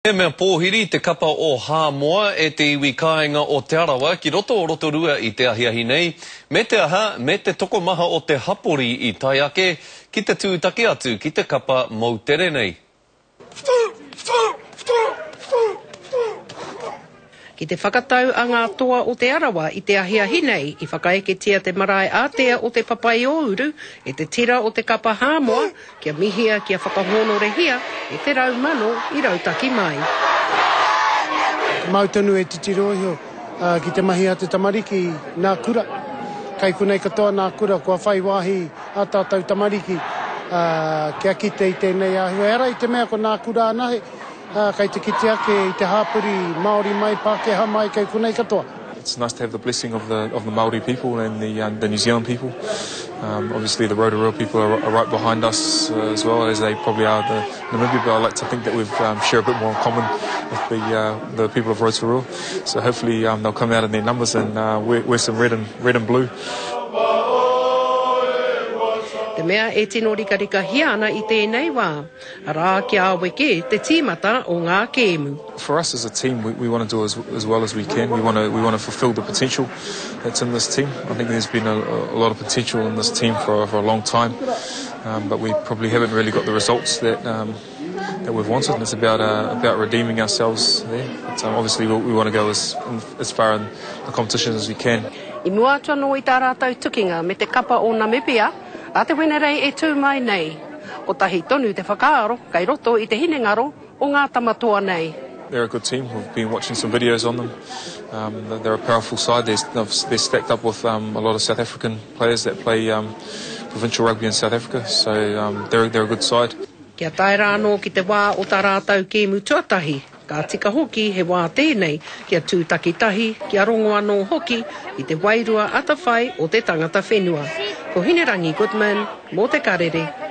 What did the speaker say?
He mea pōhiri te kapa o Hāmoa e te iwi kāinga o Te Arawa ki roto o Rotorua i te ahiahi nei, me te aha, me te tokomaha o te hapori i tae ake ki te tūtaki atu ki te kapa moutere nei. Ki te whakatau a ngā toa o Te Arawa i te ahiahi nei i whakaeketia te marae ātea o Te Papaiouru e te tira o te kapa Hāmoa kia mihia kia whakahōnorehia e te 100,000 i rautaki mai. Mau tonu e titiro iho ki te mahi a te tamariki nā kura. Kei konei katoa nā kura kua whai wāhi ā tātou tamariki kia kite i tēnei āhua. Ehara i te mea ko nā kura anahe, Ā, kei te kite ake i te hāpori, Māori mai, Pākehā mai, kei konei katoa. It's nice to have the blessing of the of the Māori people and the um, the New Zealand people. Um, obviously the Rotorua people are, are right behind us uh, as well as they probably are the Namibia, but I like to think that we've um, share a bit more in common with the uh, the people of Rotorua. So hopefully um, they'll come out in their numbers and uh, wear, wear some red and red and blue. Te mea e tino rikarikahia ana i tēnei wā. Arā, kia aweke te tīmata o ngā kēmu. For us as a team, we, we want to do as, as well as we can. We want to, we want to fulfill the potential that's in this team. I think there's been a, a lot of potential in this team for, for a long time, um, but we probably haven't really got the results that, um, that we've wanted. And it's about, uh, about redeeming ourselves there. But um, obviously we, we want to go as, as far in the competition as we can. I mua atu anō i tā rātou tukinga me te kapa o Namibia, A te Wenerei e tū mai nei. Kotahi tonu te whakaaro kei roto i te hinengaro o ngā tama toa nei. They're a good team. We've been watching some videos on them. Um, they're a powerful side. They're, they're stacked up with um, a lot of South African players that play um, provincial rugby in South Africa. So um, they're, they're a good side. Kia tae rā anō ki te wā o tā rātou kēmu tuatahi, ka tika hoki he wā tēnei kia tū takitahi, kia rongo anō hoki i te wairua atawhai o te tangata whenua. Ko Hinerangi Goodman mō Te Karere.